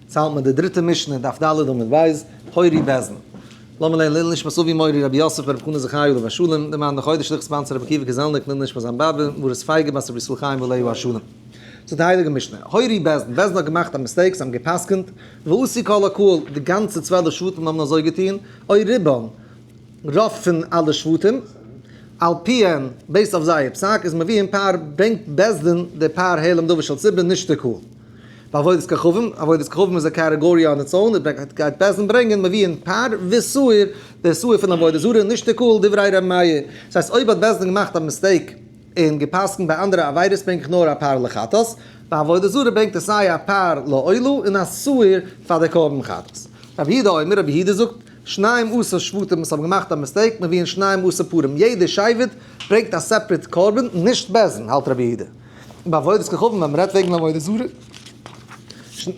צו האלט מען די דריטע משנה, דף ד' עמוד ב', הורו בית דין. לאמיר לערנען לעילוי נשמת אבי מורי רבי יוסף ברב חנא זכרי' עליו השלום, דער מאן דחודש שליח sponsor רבי עקיבא קעזעלניק לעילוי נשמת זיין באבע, מרת פייגא בת רבי ישראל חיים עליו השלום. זאגט די הייליגע משנה, הורו בית דין, בית דין האט געמאכט א mistake, זיי האבן גע'פסק'נט, ועשו כל הקהל, די גאנצע 12 שבטים האבן אזוי געטון, או רובם, רוב פון אלע שבטים, על פיהם, based אויף זייער פסק, איז מביאין פר, ברענגט בית דין די פר העלם דבר של ציבור, נישט די קהל. ביי עבודת כוכבים, עבודת כוכבים איז א category on its own, גייט בית דין ברענגען מביאין פר ושעיר, די שעיר פון עבודה זרה, נישט די קהל, דברי ר' מאיר. דאס הייסט אויב האט בית דין געמאכט א mistake און גע'פסק'נט ביי אנדערע עבירות ברענג איך נאר א פר לחטאת, ביי עבודה זרה ברענגט ער סיי א פר לעולה און א שעיר פאר די קרבן חטאת. רבי יהודה אומר, רבי יהודה זאגט, שנים עשר שבטים וואס האבן געמאכט א mistake, מביאין שנים עשר פרים, יעדע שבט ברענגט א separate קרבן, נישט בית דין, האלט רבי יהודה. ביי עבודת כוכבים ווען מ'רעדט וועגן עבודה זרה,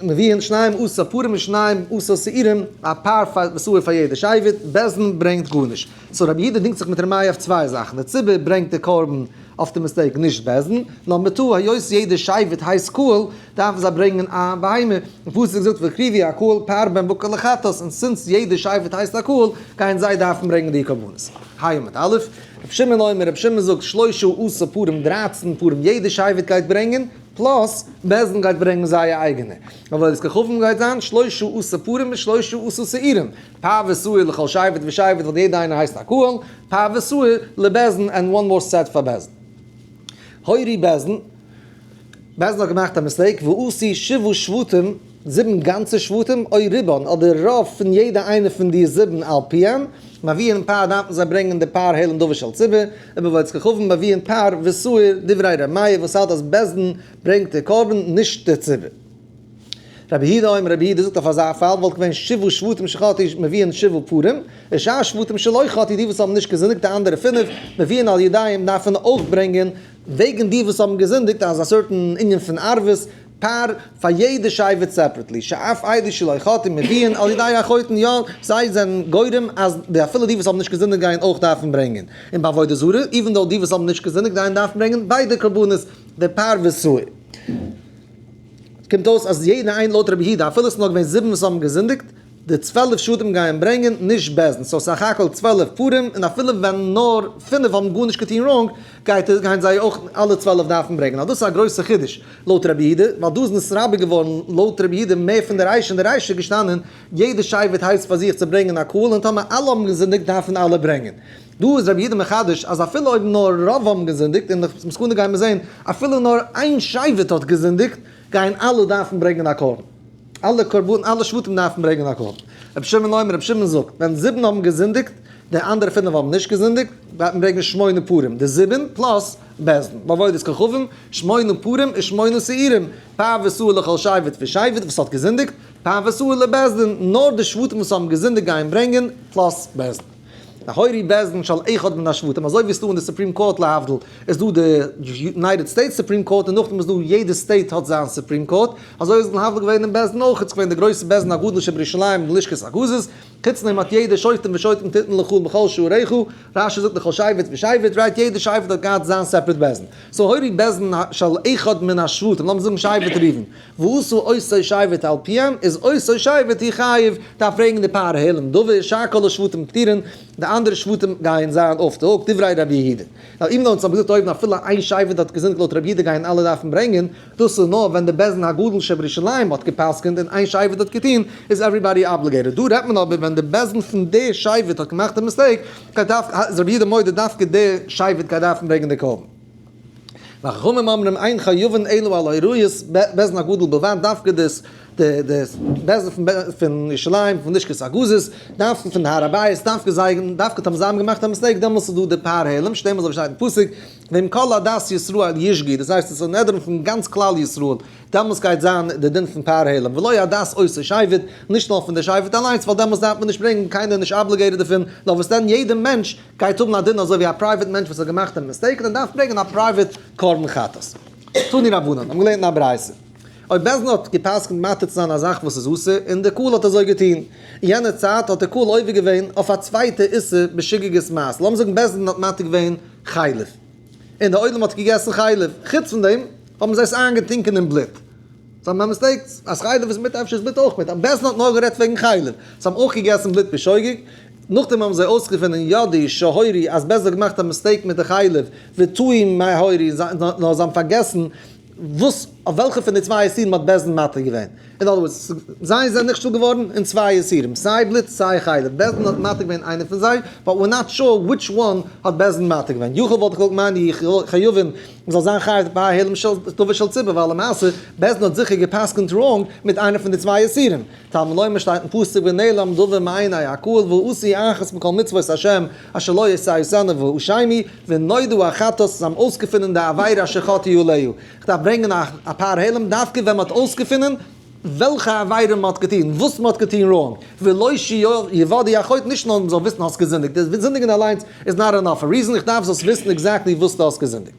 מביאין שנים עשר פרים און שנים עשר שעירים, א פר ושעיר פאר יעדע שבט, בית דין ברענגט גארנישט. so רבי יהודה דינגט זיך מיט ר' מאיר אויף צוויי זאכן, די ציבור ברענגט די קרבן אויף די mistake נישט בית דין, number two היות יעדע שבט הייסט קהל דארפן זיי ברענגען א בהמה, און פסוק זאגט והקריבו הקהל פר בן בקר לחטאת, און since יעדע שבט הייסט א קהל גייען זיי דארפן ברענגען די קרבנות. ה' עמוד א', רבי שמעון אומר, רבי שמעון זאגט שלשה עשר פרים 13 פרים יעדע שבט גייט ברענגען, plus בית דין גייט ברענגען זייער אייגענע. עבודת כוכבים גייט זיין שלשה עשר פרים און שלשה עשר שעירים, פר ושעיר לכל שבט ושבט ווייל יעדע איינער הייסט א קהל, פר ושעיר לבית דין and one more set פאר בית דין. הורו בית דין, בית דין האט געמאכט א mistake, ועשו שבעה שבטים, זיבן גאנצע שבטים, או רובן, אדער רוב פון יעדע איינע פון די זיבן על פיהם, מביאין פר דארפן זיי ברענגען די פר העלם דבר של ציבור, ובעבודת כוכבים מביאין פר ושעיר, דברי ר' מאיר וואס האלט אז בית דין ברענגט די קרבן נישט די ציבור. רבי יהודה אומר, רבי יהודה זאגט אויף אזא פאל וואלט געווען שבעה שבטים שחטאו מביאין שבעה פרים, ושאר שבטים שלא חטאו די וואס האבן נישט געזינדיגט די אנדערע פינף מביאין על ידיהם דארפן אויך ברענגען וועגן די וואס האבן געזינדיגט אז א certain ענין פון ערבות פר פאר יעדע שבט separately, שאף אלו שלא חטאו מביאין על ידי החוטאין יא, זיי זענען גורם אז די אפילו די וואס האבן נישט געזינדיגט גייען אויך דארפן ברענגען. און ביי עבודה זרה, even though די וואס האבן נישט געזינדיגט גייען דארפן ברענגען ביידע קרבנות, די פר ושעיר. קומט אויס אז יעדע איין לויט רבי יהודה, אפילו עס איז נאר געווען זיבן וואס האבן געזינדיגט, די 12 שבטים גייען ברענגען, נישט בית דין. so סך הכל 12 פרים, און אפילו ווען נאר פינף האבן גארנישט געטון wrong, גייט עס, גייען זיי אויך אלע 12 דארפן ברענגען. אז דאס איז א גרויסע חידוש לויט רבי יהודה, ווייל דא איז נתרבה געווארן לויט רבי יהודה מער פון די רישא, אין די רישא איז געשטאנען יעדע שבט הייסט פאר זיך צו ברענגען א קהל, און טאמער אלע האבן געזינדיגט דארפן אלע ברענגען. דא איז רבי יהודה מחדש אז אפילו אויב נאר רוב האבן געזינדיגט, און די מסקנא גייען מיר זען, אפילו נאר איין שבט האט געזינדיגט, גייען אלע דארפן ברענגען א קרבן. אלע קרבן, אלע שבטים דארפן ברענגען א קרבן. רבי שמעון אומר, רבי שמעון זאגט, ווען זיבן האבן געזינדיגט, די אנדערע פינף האבן נישט געזינדיגט, גייט מען ברענגען שמונה פרים, די זיבן plus בית דין. בעבודת כוכבים, שמונה פרים און שמונה שעירים, פר ושעיר לכל שבט ושבט וואס האט געזינדיגט, פר ושעיר לבית דין, נאר די שבטים וואס האבן געזינדיגט גייען ברענגען, plus בית דין. הורו בית דין של אחד מן השבטים, אזוי ווי עס איז דא אין די Supreme Court להבדיל, איז דא די United States Supreme Court און נאכדעם איז דא יעדע state האט זיין Supreme Court, אזוי איז להבדיל געווען אין בית דין אויך, איז געווען די גרויסע בית דין הגדול שבירושלים לשכת הגזית, חוץ דעם האט יעדער שופטים ושוטרים תתן לך בכל שעריך, רשי זאגט לכל שבט ושבט, right יעדע שבט האט געהאט זיין separate בית דין. so הורו בית דין של אחד מן השבטים, לאמיר זאגן שבט ראובן, ועשה אותו שבט על פיהם, איז אותו שבט הוא חייב, דארף ברענגען די פר העלם דבר, שאר כל השבטים פטורין, די אנדערע שבטים גייען זיין off the hook, דברי רבי יהודה. ווייל even though אונז האבן געזאגט אויבן אפילו איין שבט האט געזינדיגט לויט רבי יהודה גייען אלע דארפן ברענגען, דאס איז נאר ווען די בית דין הגדול שבירושלים האט גע'פסק'נט און איין שבט האט געטון, איז everybody obligated. דא רעדט מען אבער ווען די בית דין פון די שבט האט געמאכט די mistake, גייט דארף, איז רבי יהודה מודה דווקא די שבט גייט דארפן ברענגען די קרבן. וחכמים אומרים אין חייבין אלא על הוראת בית דין הגדול בלבד, דווקא דאס די די בית דין פון ירושלים פון לשכת הגזית, דווקא פון הר הבית, דווקא זיי, דווקא האבן זיי געמאכט א mistake, דעמאלס איז דא די פר העלם, שטעמל אזוי ווי שטייט אין פסוק, ואם כל עדת ישראל ישגו, דאס הייסט עס איז א נדרים פון גאנץ כלל ישראל, דעמאלס גייט זיין די דין פון פר העלם, ולא עדת אותו שבט, נישט נאר פון די שבט אליינס, ווייל דעמאלס דארף מען נישט ברענגען, קיינער איז נישט obligated דערפון, נאר וואס דען יעדער מענטש גייט האבן א דין אזוי ווי א private מענטש וואס האט געמאכט א mistake און דארף ברענגען א private קרבן חטאת. תנו רבנן, האבן געלערנט אין א ברייתא. אויב בית דין האט גע'פסק'נט מתיר צו זיין א זאך וואס איז אסור, און די קהל האט אזוי געטון. אין יענע צייט האט די קהל עובר געווען אויף א צווייטע איסור בשגגת מעשה. לאמיר זאגן בית דין האט מתיר געווען חלב, און די עולם האט געגעסן חלב. חוץ פון דעם האבן זיי עס איינגעטונקען אין בלוט. זיי האבן א mistake אז חלב איז מיט אפשר איז בלוט אויך מיט, אבער בית דין האט נאר גערעדט וועגן חלב, זיי האבן אויך געגעסן בלוט בשוגג, נאכדעם האבן זיי אויסגעפונען ידעו שהורו אז בית דין האט געמאכט א mistake מיט די חלב וטעו מה הורו, נאר זיי האבן פארגעסן וואס אויף וועלכע פון די צוויי איסורים האט בית דין מתיר געווען. אין other words, זיי זענען נכשל געווארן אין צוויי איסורים, סיי בלוט סיי חלב, בית דין האט מתיר געווען איינע פון זיי, but we're not sure which one האט בית דין מתיר געווען. יכול וואלט איך געוואלט מיינען יהיו חייבין מ'זאל זיין חייב פר העלם של דבר של ציבור, ווייל למעשה בית דין האט זיכער גע'פסק'נט wrong מיט איינע פון די צוויי איסורים. תלמוד לומר שטייט אין פסוק ונעלם דבר מעיני הקהל ועשו אחת מכל מצוות השם אשר לא יעשנה והואשמו ונודעו החטאת זיי האבן אויסגעפונען די עבירה אשר חטאו עליה. כ'דארף ברענגען א פר העלם דווקא ווען מ'האט אויסגעפונען וועלכע עבירה מ'האט געטון, וואס מ'האט געטון wrong, ולא שיוודעו החוטא, נישט נאר מ'זאל וויסן האסט געזינדיגט, די זינדיגן אליינס איז not enough a reason, איך דארף זאלסט וויסן exactly וואס דו האסט געזינדיגט.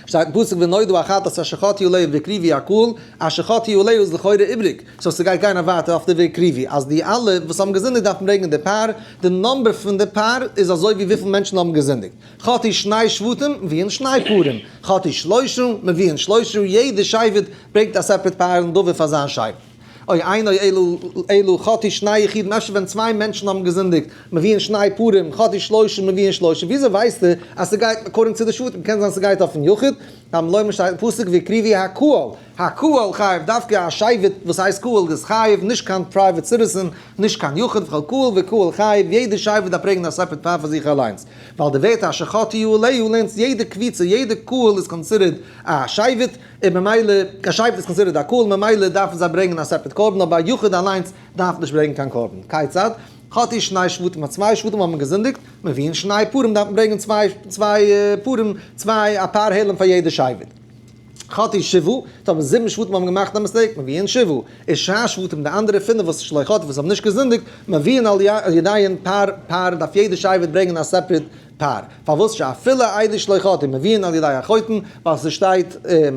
שטייט אין פסוק ונודעו החטאת אשר חטאו עליה והקריבו הקהל, אשר חטאו עליה איז לכאורה איבריג, so ס'גייט גיין א ווייטער אויף די והקריבו, אז די אלע וואס האבן געזינדיגט דארפן ברענגען די פר, די number פון די פר איז אזוי ווי וויפיל מענטשן האבן געזינדיגט. חטאו שני שבטים מביאין שני פרים, חטאו שלושה מביאין שלושה, יעדע שבט ברענגט א separate פר נדבה פאר זיין שבט. או אינו אלא חטאו שני יחידים, אפשר ווען צוויי מענטשן האבן געזינדיגט, מביאין שני פרים, חטאו שלושה מביאין שלושה, וויאזוי ווייסטו אז ס'גייט according צו די שבטים? קען זיין ס'גייט אויפן יחיד, תלמוד לומר שטייט אין פסוק והקריבו הקהל, הקהל חייב, דווקא א שבט וואס הייסט קהל איז חייב, נישט קיין private citizen, נישט קיין יחיד, וכל קהל וקהל חייב, יעדע שבט דארף ברענגען א separate פר פאר זיך אליינס, ווייל די ווערטער אשר חטאו עליה לערנט יעדע קבוצה, יעדע קהל איז considered א שבט, און ממילא, א שבט איז considered א קהל, ממילא דארפן זיי ברענגען א separate קרבן, אבער א יחיד אליינס דארף נישט ברענגען קיין קרבן. כיצד? חטאו שני שבטים אז צוויי שבטים האבן געזינדיגט, מביאין שני פרים דארף מען ברענגען צוויי צוויי פרים, צוויי א פר העלם פאר יעדע שבט. חטאו שבעה, טאמער זיבן שבטים האבן געמאכט א mistake, מביאין שבעה, ושאר שבטים די אנדערע פינף וואס שלא חטאו וואס האבן נישט געזינדיגט, מביאין על ידיהן פר פר דארף יעדע שבט ברענגען א separate פר, פארוואס שאפילו אלו שלא חטאו מביאין על ידי החוטאין, ווייל ס'שטייט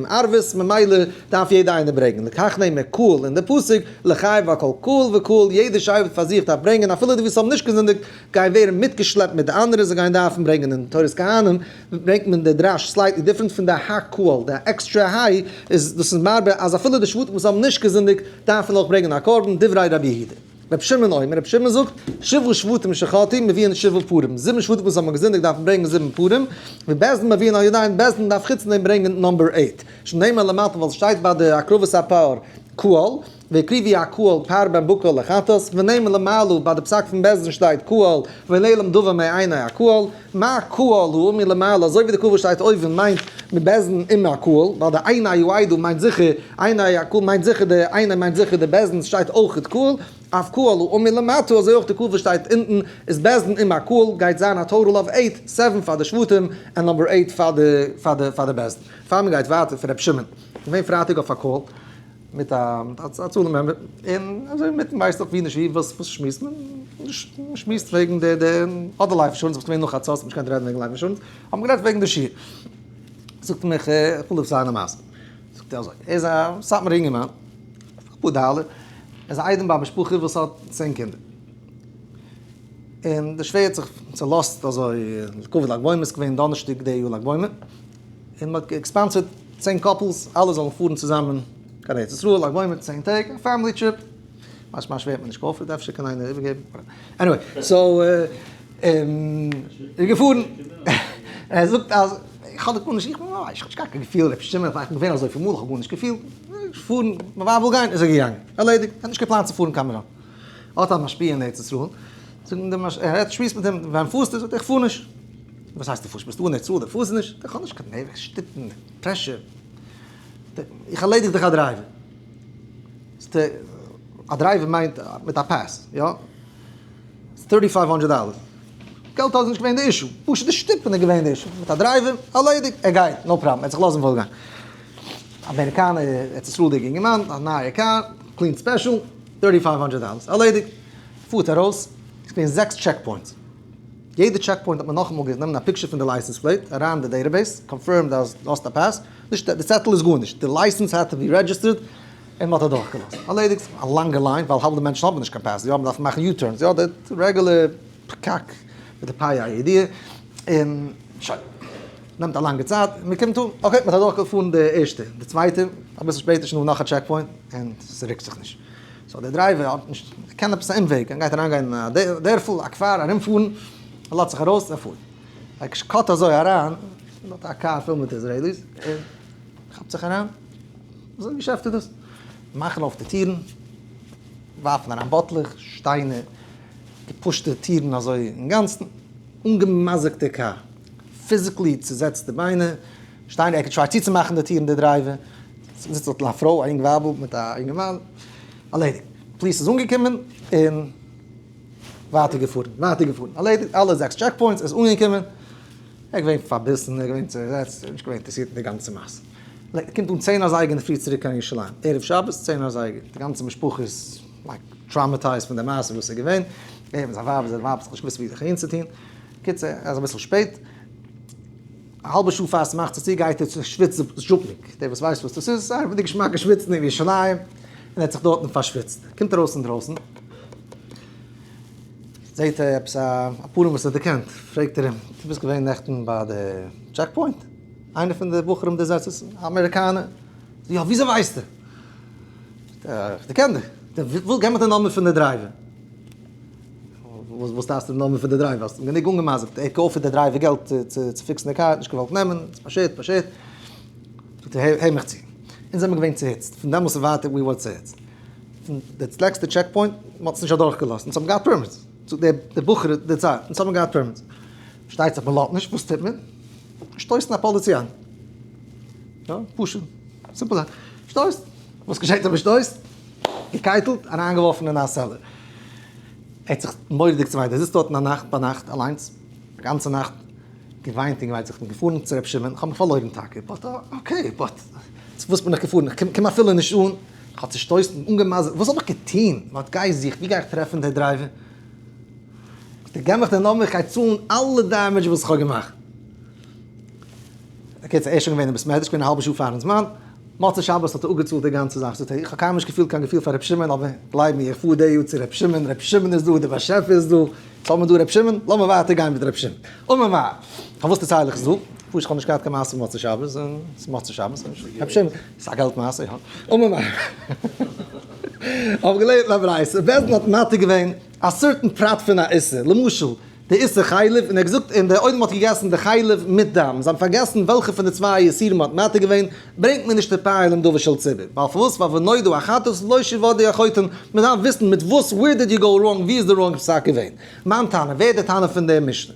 ערבות ממילא דארף יעדע איינער ברענגען, לכך נאמר קהל אין די פסוק, לחייב על כל קהל וקהל, יעדע שבט פאר זיך דארף ברענגען אפילו די וואס האבן נישט געזינדיגט גייען ווערן מיטגעשלעפט מיט די אנדערע, זיי גייען דארפן ברענגען אין תורת כהנים ברענגט מען די דרש slightly different פון די הקהל, די עקסטרע היי איז דאס איז מרבה אז אפילו די שבטים וואס האבן נישט געזינדיגט דארפן אויך ברענגען א קרבן, דברי רבי יהודה. רבי שמעון אומר, רבי שמעון זאגט, שבעה שבטים שחטאו מביאין שבעה פרים, זיבן שבטים וואס האבן געזינדיגט דארפן ברענגען זיבן פרים, ובית דין מביאין על ידיהן, בית דין דארף חוץ פון דעם ברענגען number eight, שנאמר למטה ווייל ס'שטייט ביי די הקרבת הפר קהל, והקריבו הקהל פר בן בקר לחטאת, ונאמר למעלה ביי די פסק פון בית דין שטייט קהל, ונעלם דבר מעיני הקהל, מה קהל הוא מלמעלה, אזוי ווי די קהל וואס שטייט אויבן מיינט מיט בית דין עם הקהל, ווייל די עיני העדה מיינט זיכער, עיני הקהל מיינט זיכער די עיני מיינט זיכער די בית דין שטייט אויכעט קהל, אף קהל הוא מלמטה, אזוי אויך די קהל וואס שטייט אונטן איז בית דין עם הקהל, גייט זיין א total of eight, seven פאר די שבטים, און number eight פאר די פאר די פאר די בית דין. פאר מען גייט ווייטער פון ר' שמעון, געווען פרייטאג אויף א call, מיט א הצלה member, און אזוי אינמיטן ווייסט דאך ווי נישט ווי וואס וואס שמועסט מען, מ'שמועסט וועגן די די אדער life insurance, וואס געווען נאך חצות, נישט געקענט רעדן וועגן life insurance, האט מען גערעדט וועגן די שיעור. זאגט ער מיך, איך וויל דיר פארציילן א מעשה. זאגט ער אזוי, ער איז א סאטמארער אינגערמאן, אפאר דאלער, ער איז א איידעם ביי א משפחה וואס האט 10 קינדער. און די שווער האט זיך צעלאזט אזוי, לכבוד לג בעומר, ס'איז געווען דאנערשטאג די יאר לג בעומר, און מ'האט גע sponsor ט 10 couples, אלע זאלן פארן צוזאמען קיין ארץ ישראל, לג בעומר, 10 טעג, א family trip, משמע שווער האט מען נישט געאפערט, אפשר קען איינער איבערגעבן, anyway, so איז געפארן, ער זאגט אז איך האב גארנישט, איך ווייס, איך האב נישט קיין געפיל, רבי שמעון, איך בין געווען אזויפיל מאל, איך האב גארנישט געפילט, פארן, מיין ווייב וויל גיין, איז ער געגאנגען, ערלעדיגט, ער האט נישט געפלאנט צו פארן קיין מירון, האט א משפיע אין ארץ ישראל, זאגט אים דער משפיע, ער האט שמועסט מיט אים, ווען פארסטו? זאגט ער, איך פאר נישט. וואס הייסט דו פארסט? ביסט דא אין ארץ ישראל, דו פארסט נישט? איך האב נישט קיין נערווען, שטופן, pressure, איך ערלעדיג דיך א driver. א driver מיינט מיט א pass, יא? ס'איז thirty five hundred דאלער. געלט איז נישט געווען די issue, פשוט די שטופן איז געווען די issue. מיט א driver, ערלעדיגט, ער גייט, no problem, ער האט זיך לאזן וואויל גיין. אמעריקאנער ארץ ישראל'דיגע אינגערמאן, א נייע קאר, clean special, thirty five hundred dollars, ערלעדיגט. פארט ארויס, ס'איז געווען זעקס checkpoints. יעדע checkpoint האט מען נאכאמאל גענומען א picture פון די license plate, אריין אין די database, confirmed אז דו האסט א pass, נישט די צעטל איז גארנישט, די license had to be registered, און מען האט אדורכגעלאזט. ערלעדיגט, א לאנגע line, ווייל האלב די מענטשן האבן נישט קיין pass, יא, מען דארף מאכן U-turns, יא, די רעגולער פקק מיט די פאי א ידיעה, און שוין. נעמט א לאנגע צייט, מען קומט אן, okay, מען האט אדורכגעפארן די ערשטע, די צווייטע, אביסל שפעטער שוין דא נאך א checkpoint, און ס'רוקט זיך נישט. so דער driver האט נישט, ער קען עפעס א אומוועג, ער גייט אריינגיין אין א דערפל, א כפר, ארומפארן, ער לאזט זיך ארויס, ער פארט. ער cut אזוי אריין, דארט א קאר פול מיט Israelis, ער כאפט זיך אריין, וואס א געשעפט איז דאס? מאכן אויף די טירן, ווארפן אריין באטלעך, שטיינער, געפושטע טירן אזוי אינגאנצן, אנגעמזיקטע קאר, physically צוזעצטע ביינער, שטיינער, ער try צוצומאכן די טירן די driver, זיצט דארט א פרוי, א יונג ווייבל מיט א יונגערמאן, ארלעדיגט. police איז אנגעקומען און ווייטער געפארן, ווייטער געפארן, ארלעדיגט אלע זעקס checkpoints, ער איז אנגעקומען, ער איז געווען פארביסן, ער איז געווען צעזעצט, ער איז נישט געווען אינטערעסירט אין די גאנצע מעשה. ער קומט אן 10 אזייגער אינדערפרי צוריק קיין ירושלים, ערב שבת 10 אזייגער, די גאנצע משפחה איז like traumatized פון די מעשה וואס איז געווען, ער מיט זיין ווייב, זיין ווייב האט זיך נישט געוואוסט ווי זיך אהינצוטון, קיצור, ער איז אביסל שפעט, א האלבע שעה פאר ס'מאכט זיך צו גייט ער צו שוויץ זשופניק, דער וואס ווייסט וואס דאס איז, איינער פון די געשמאקע שוויצן אין ירושלים, און ער האט זיך דארטן פארשוויצט, קומט ארויס אינדרויסן, זעט ער עפעס א פנים וואס ער דערקענט, פרעגט ער אים, דו ביסט געווען נעכטן ביי די checkpoint? איינער פון די בחורים די זעצערס, א אמעריקאנער? יא, וויאזוי ווייסטו? איך דערקען דיך, געב מיר די נומער פון די driver. וואס דארפסטו די נומער פון די driver? האסט אים גענוג אנגעמאזערט, ער האט געאפערט די driver געלט צו פיקסן די קאר, האט נישט געוואלט נעמען, ס'איז פארשערט, פארשערט. זאגט ער, הער מיך צו, אונז זעמיר געווען צוהיצט, פון דעמאלס און ווייטער we were צוהיצט. פון די לעצטע checkpoint, מ'האט עס נישט אדורכגעלאזט, אונז האבן געהאט permits. זאגט דער בחור די צייט, אונז האבן געהאט permits. פארשטייט זיך מ'לאזט נישט, וואס טוט מען? שטויסן א פאליציאנט. יא, פשוט, סימפל זאך. שטויסט. וואס געשעט אויב מ'שטויסט? געקייטלט, אריינגעווארפן אין א cellar. ער האט זיך מורא'דיג צעוויינט, ער זיצט דארטן א נאכט ביינאכט אליינס, א גאנצע נאכט, געוויינט און געוויינט זיך, כ'בין געפארן צו ר' שמעון, כ'האב מיך פארלוירן טאקע, but okay, but צו וואס בין איך געפארן, איך קום אפילו נישט אן, כ'האב צושטויסן, אנגעמאזערט, וואס האב איך געטון, וואט גיי זיך, ווי גיי איך טרעפן די driver? זאגט ער, געב מיך די נומער, איך גיי צאלן אלע damage וואס איך האב געמאכט. בקיצור, ער איז שוין געווען אין בית מדרש, געווען א האלבע שעה פארן זמן, מוצאי שבת האט ער אפגעצאלט די גאנצע זאך, זאגט ער, איך האב קיינמאל נישט געפילט קיין געפיל פאר ר' שמעון, אבער גלייב מיר, איך פאר די יאר צו ר' שמעון, ר' שמעון איז דא, דער באשעפער איז דא, יעצט האבן מיר דא ר' שמעון, לאמיר ווייטער גיין מיט ר' שמעון. אמר מר. פארוואס דערצייל איך עס דא? פשוט איך האב נישט געהאט קיין מעשה מוצאי שבת, און ס'איז מוצאי שבת, ר' שמעון, ס'איז א געלט מעשה, יא. אמר מר. האב געלערנט אין א ברייתא, בית דין האט מתיר געווען א certain פרט פון א איסור, למשל, די איסור חלב, און ער האט געזאגט, און דער עולם האט געגעסן די חלב מיט דם, זיי האבן פארגעסן וועלכע פון די צוויי איסורים מען האט מתיר געווען, ברענגט מען נישט די פיילים דבר של ציבור, ווייל פארוואס, ווייל ונודע החטאת לא שיוודע החוטא, מען דארף וויסן מיט וואס, where did you go wrong, ווי איז די wrong פסק געווען? מיין טענה, ווער איז די טענה פון דער משנה?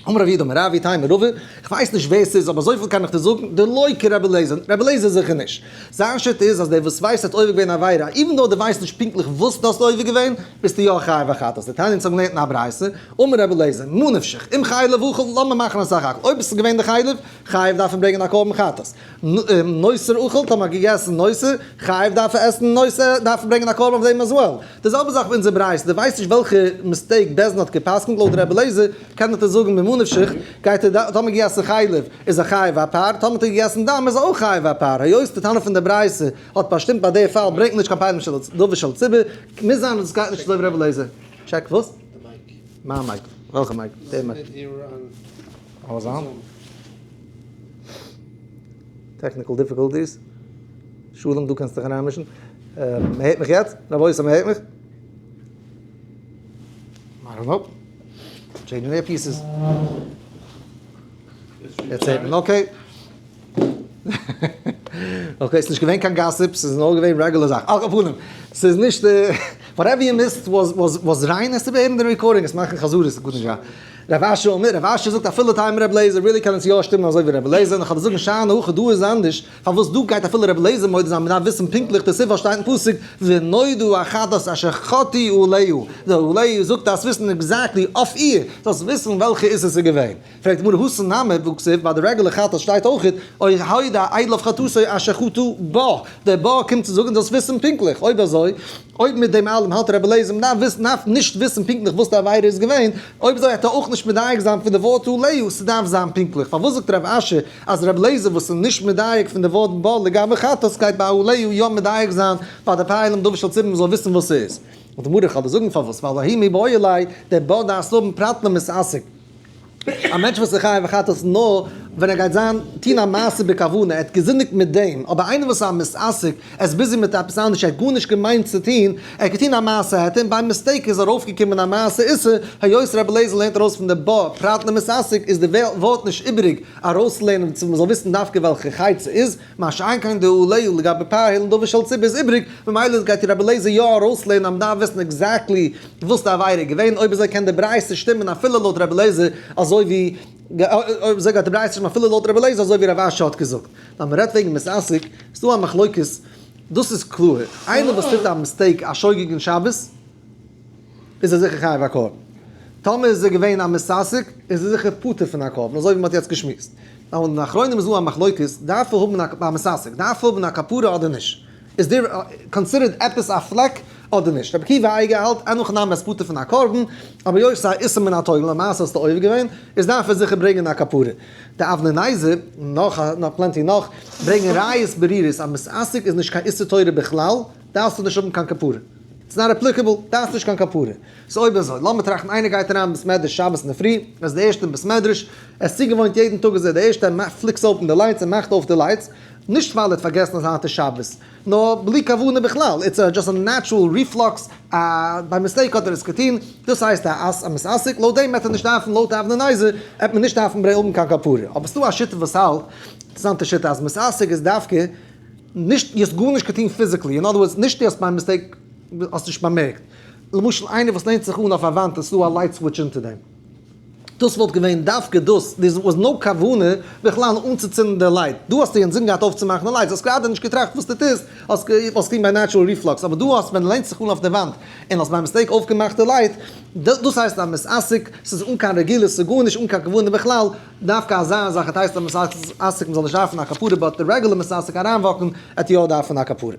אמר רב יהודה אמר רב איתימא רבא, איך ווייס נישט ווער ס'איז אבער אזויפיל קען איך דיר זאגן, דלא כרבי אליעזר, רבי אליעזר זיכער נישט. זיין שיטה איז אז דער וואס ווייסט האט עובר געווען א עבירה, even though דו ווייסט נישט פונקטליך וואס דו האסט עובר געווען, ביסטו יא חייב א חטאת. דתניא אונז האבן געלערנט אין א ברייתא, אמר רבי אליעזר, מה נפשך, אם חלב אכל, לאמיר מאכן א סך הכל, אויב עס איז געווען די חלב, חייב דארף מען ברענגען א קרבן חטאת. נותר אכל, טאמער האט געגעסן נותר, חייב דארף ער עסן נותר, דארף ער ברענגען א קרבן אויף דעם as well. די זעלבע זאך ביי אונזער ברייתא, דו ווייסט נישט וועלכע mistake בית דין האט גע'פסק'נט לויט רבי אליעזר, קען ער דיר זאגן ממה נפשך, גייט ער טאמער געגעסן חלב איז ער חייב א פר, טאמער האט ער געגעסן דם איז ער אויך חייב א פר, היות די תנא פון די ברייתא האט באשטימט ביי די פאל ברענגט מען נישט קיין פיילים של דבר של ציבור, מוז זיין אז עס גייט נישט אזוי ווי רבי אליעזר. check וואס? די mic. מיין mic? וועלכע mic? די mic. Technical difficulties. שלום דו קענסט דיך אריינמישן. מען הערט מיך יעצט? רבותי מען הערט מיך? I don't know. Changing earpieces. יעצט הערט מען okay. Okay, ס'איז נישט געווען קיין gossip, ס'איז נאר געווען רעגולער זאך. על כל פנים, ס'איז נישט, whatever you missed was ריין, עס איז בערן די recording, עס מאכן חזרות איז גארנישט ווערט. רב אשי אומר, רב אשי זאגט אפילו תימא רבי אליעזר, really קען עס יא שטימען אזוי ווי רבי אליעזר, און איך האב זאגן שאני הכא דא איז אנדערש, פארוואס דא גייט אפילו רבי אליעזר מודה זיין, מ'דארף וויסן פונקטליך די סיבה שטייט אין פסוק ונודע החטאת אשר חטאו עליה, די עליה זאגט דארפסט וויסן exactly אויף איר, זאלסט וויסן וועלכע איסור ס'איז געווען. פרעגט די גמרא התם נמי והכתיב, ביי די רעגולער חטאת שטייט אויך אוי הודע אליו חטאתו אשר חטא בה, דער בה קומט צו זאגן זאלסט וויסן פונקטליך, אויב אזוי אויב מיט דעם אלעם האלט רבי אליעזר מ'דארף וויסן דארף נישט וויסן פונקטליך וואס די עבירה איז געווען, אויב אזוי העט ער אויך נישט מדייק זיין פון די ווארט עליה, ס'דארף זיין פונקטליך, פארוואס זאגט רב אשי אז רבי אליעזר וואס איז נישט מדייק פון די ווארט בה לגבי חטאת גייט ביי עליה יא מדייק זיין ביי די פיילים דבר של ציבור מ'זאל וויסן וואס ס'איז? האט די גמרא איך וועל דיר זאגן פארוואס ווייל ההוא מיבעי ליה דער בה דארף האבן פרט למתעסק. א מענטש וואס איז חייב חטאת נאר ווען ער גייט זיין טון א מעשה בכוונה, ער האט געזינדיגט מיט דעם, אבער איינער וואס איז א מתעסק, ער איז busy מיט עפעס אנדערש, ער האט גארנישט געמיינט צו טון, ער האט געטון א מעשה היתר און by mistake איז ארויפגעקומען א מעשה איסור, היות רבי אליעזר לערנט ארויס פון די בה פרט למתעסק איז די ווארט נישט איבעריג ארויסלערנען צו מ'זאל וויסן דווקא וועלכע חטא ס'איז, מה שאין כן די עליה לגבי פר העלם דבר של ציבור איז איבריג, ממילא גייט רבי אליעזר יא ארויסלערנען אז מ'דארף וויסן exactly וואס די עבירה איז געווען, אויב אזוי קען די ברייתא שטימען אפילו לויט רבי אליעזר אזוי ווי אויב אזוי גייט די ברייתא שטימען אפילו לויט רבי אליעזר אזוי ווי רב אשי האט געזאגט. ווען מ'רעדט וועגן מתעסק איז דא א מחלוקת, דאס איז קלאר, איינער וואס טוט א mistake א שוגג אין שבת איז ער זיכער חייב א קרבן, טאמער איז ער געווען א מתעסק איז ער זיכער פטור פון א קרבן אזוי ווי מ'האט יעצט געשמועסט. נאר אין די אחרונים איז דא א מחלוקת, דארף ער האבן א מתעסק, דארף ער האבן א כפרה אדער נישט? איז דער considered עפעס א פלעק אדער נישט? רבי עקיבא אייגער האלט אין הכי נמי איז פטור פון א קרבן, אבער היות ס'איז א איסור מן התורה למעשה האסטו עובר געווען, איז דארף ער זיכער ברענגען א כפרה. די אבני נזר, נאך נאך plenty נאך, ברענגען ראיות ברורות אז מתעסק איז נישט קיין איסור תורה בכלל, דארפסטו נישט האבן קיין כפרה. it's not applicable, דארפסט נישט קיין כפרה. so אויב אזוי, לאמיר טראכטן איינער גייט אריין אין בית מדרש שבת אינדערפרי, ער איז די ערשטע אין בית מדרש, ער איז צוגעוואוינט יעדן טאג איז ער די ערשטע, ער flicks open די lights, ער מאכט אויף די lights, נישט ווייל ער האט פארגעסן אז היינט איז שבת, נאר בלי כוונה בכלל, it's just a natural reflex, א by mistake האט ער עס געטון, דאס הייסט א א מתעסק, לויט דעם וועט ער נישט דארפן, לויט אבני נזר, וועט מען נישט דארפן האבן קיין כפרה. אבער ס'דא א שיטה וואס האלט, אינטערעסאנטע שיטה, אז מתעסק איז דווקא נישט, דו האסט גארנישט געטון physically, in other words, נישט דו האסט by mistake, האסט נישט באמערקט. למשל איינער וואס לענט זיך אן אויף א וואנט און ס'דא א light switch אונטער דעם. דאס וואלט געווען דווקא דאס, there was no כוונה בכלל אנצוצינדן די light. דא האסטו אינזין געהאט אויפצומאכן די lights, האסט גראדע נישט געטראכט וואס דו טוסט, האסט געטון by natural reflex, אבער דא האסט ווען דו לענסט זיך אן אויף די וואנט און האסט by mistake אויפגעמאכט די light, דאס הייסט א מתעסק, ס'איז אן קיין רגילות, ס'איז גארנישט אן קיין כוונה בכלל, דווקא אזא זאך האט הייסט א מתעסק מ'זאל נישט דארפן א כפרה, but די רעגולער מתעסק אריינוואקן עט יא דארפן א כפרה.